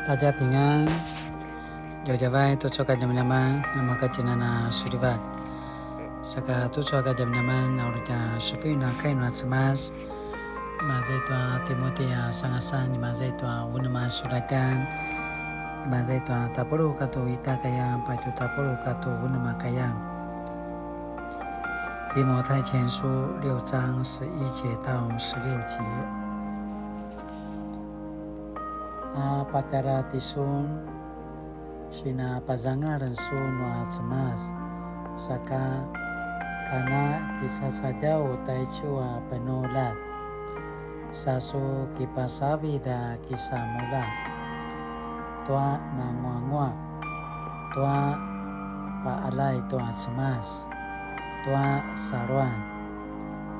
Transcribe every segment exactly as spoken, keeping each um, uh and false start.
大家平安, djavadjavay tucu a kadjamadjaman, namakatjinana sulivat. Saka tucu a kadjamadjaman, na uri tja supuin a kai nua Cemas, imaza i tua Timoti a sangasan, imaza i tua unem a sulatan, imaza i tua tapuluq katua ita a kayang, patje tapuluq katua unem a kayang. 提摩太前書六章十一节到十六节。 A patjara tisun, sinapazangal sun nua Cemas, saka kana kicacadjaw taicu a penuljat, sa su kipasavid a kisamulja tua nanguanguaq, tua paqaljay tua Cemas, tua saluan,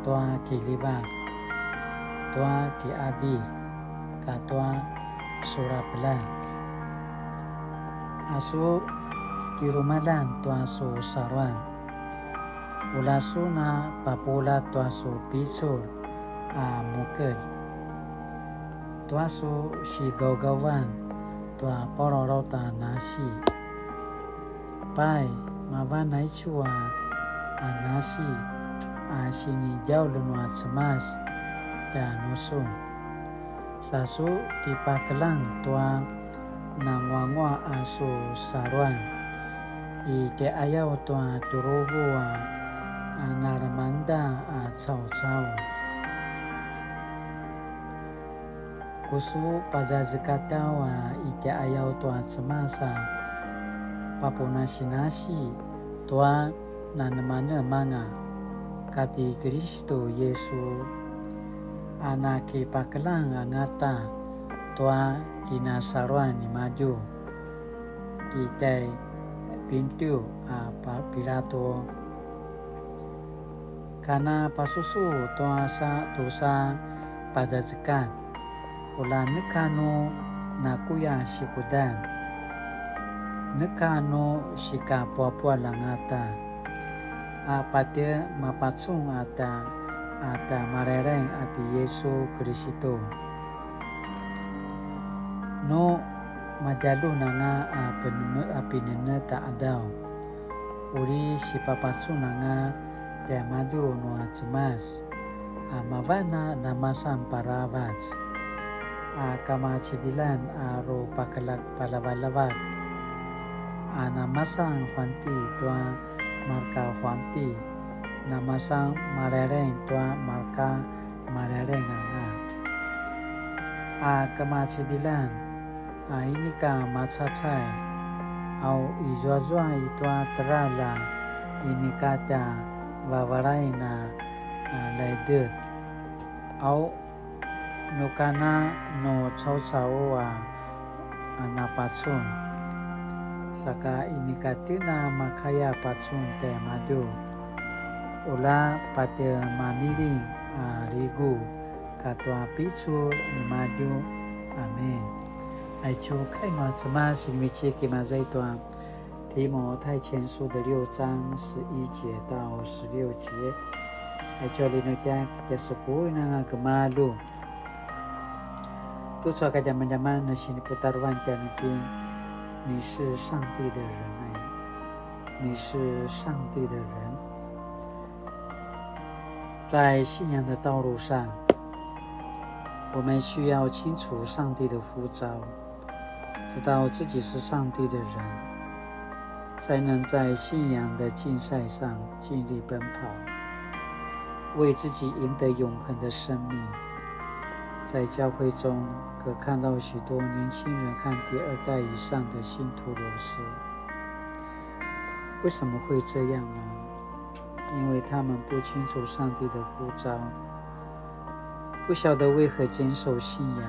tua kiljivak, tua kiqadilj, katua sulapeljan. A su kilumaljan tua su saluan, ula sun a papuljat tua su picul a mukelj, tua su sigawgawan tua palalaut a nasi. Pai, mavan aicu a, a nasi a sinidjaulj nua Cemas tjanusun. Sa su kipakeljang tua nanguanguaq a su saluan i tjaiqayaw tua tjuruvu a, a nalemangeda a caucau. Ku su pazazekatjaw a i tjaiqayaw tua Cemas a papunasinasi tua nanemanemanga kati Kilistu Yisu, a nakipakeljang angata tua kinasaluan nimadju i tjai Pintiu a pa-, Pilatu. Kana pasusu tua sa, tusa pazazekat, ula neka nu nakuya sikudan, neka nu sikapuapual angata, a patje mapacun a tja, a tja Malailaing a ti Yisu Kilistu. Nu madjaljun anga a pen-, a pinenetj a qadaw, uri sipapacun anga tiamadju nua Cemas, a mavan a namasan paravac, a kamacidiljan a ru pakelak palavalevak, a namasan huanti tua marka huanti, namasan Malailaing tua marka Malailaing anga. A kamacidiljan a inika macacay, au izuazua i tua teljar a inika tja vavalain a, a, laidet. Au nukana nu caucau a, a napacun. Saka inika tjen a makaya pacun tjaimadju, ula patje mamiling a ligu katua picul nimadju. Amin. Aicu kai nua Cemas sinivecik imaza i tua 提摩太前书的六章十一节到十六节. Aicu a linutjak tja supuin anga gemalju. Tucu a kadjamadjaman na siniputarevan tjanuitjen, 你是上帝的人 aya. 你是上帝的人。在信仰的道路上，我们需要清楚上帝的呼召，知道自己是上帝的人，才能在信仰的竞赛上尽力奔跑，为自己赢得永恒的生命。在教会中，可看到许多年轻人和第二代以上的信徒流失。为什么会这样呢？因为他们不清楚上帝的呼召，不晓得为何坚守信仰。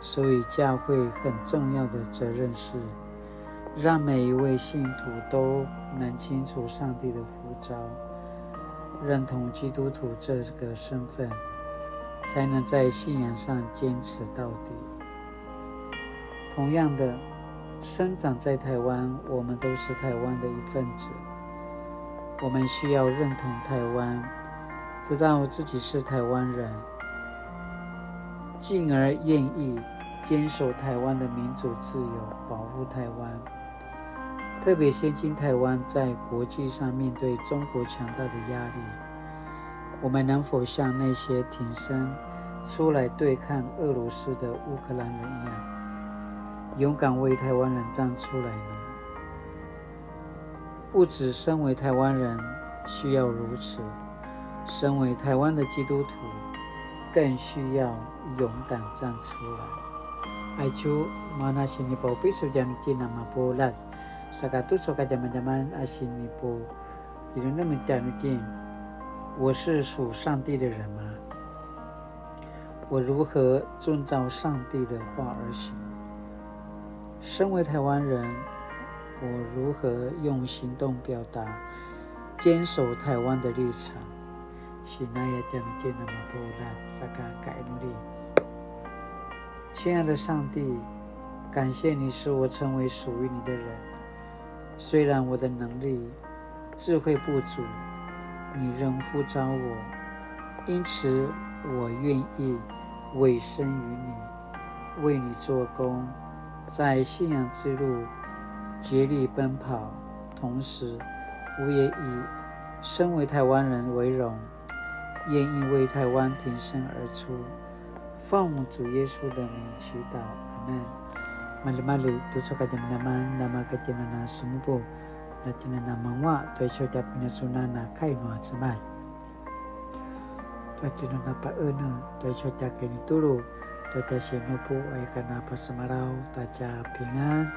所以教会很重要的责任是，让每一位信徒都能清楚上帝的呼召，认同基督徒这个身份，才能在信仰上坚持到底。同样的，生长在台湾，我们都是台湾的一份子。我们需要认同台湾，知道自己是台湾人，进而愿意坚守台湾的民主自由，保护台湾。特别现今台湾在国际上面对中国强大的压力，我们能否像那些挺身出来对抗俄罗斯的乌克兰人一样，勇敢为台湾人站出来呢？不只身为台湾人需要如此，身为台湾的基督徒更需要勇敢站出来。Aicu, mana sinipaupicul tjanuitjen a mapuljat, saka tucu a kadjamadjaman a sinipu, kinemenem tjanuitjen, 我是属上帝的人吗？我如何遵照上帝的话而行？身为台湾人，我如何用行动表达坚守台湾的立场？Sinaya tjanuitjen a mapuljat, saka kainuli. 亲爱的上帝，感谢你使我成为属于你的人。虽然我的能力、智慧不足，你仍呼召我，因此我愿意委身于你，为你做工，在信仰之路竭力奔跑。同时，我也以身为台湾人为荣，愿意为台湾挺身而出。奉主耶稣的名祈祷，阿们。Maljimalji, tucu a kadjamadjaman, nama ka tjinana semupu, na tjinana mangua, tua icu tja pinacuna na kai nua Cemas. Tua tjinana paene, tua icu tja kinitulu, tua tja sinupu, aya kana pasemalaw, ta tja pingan.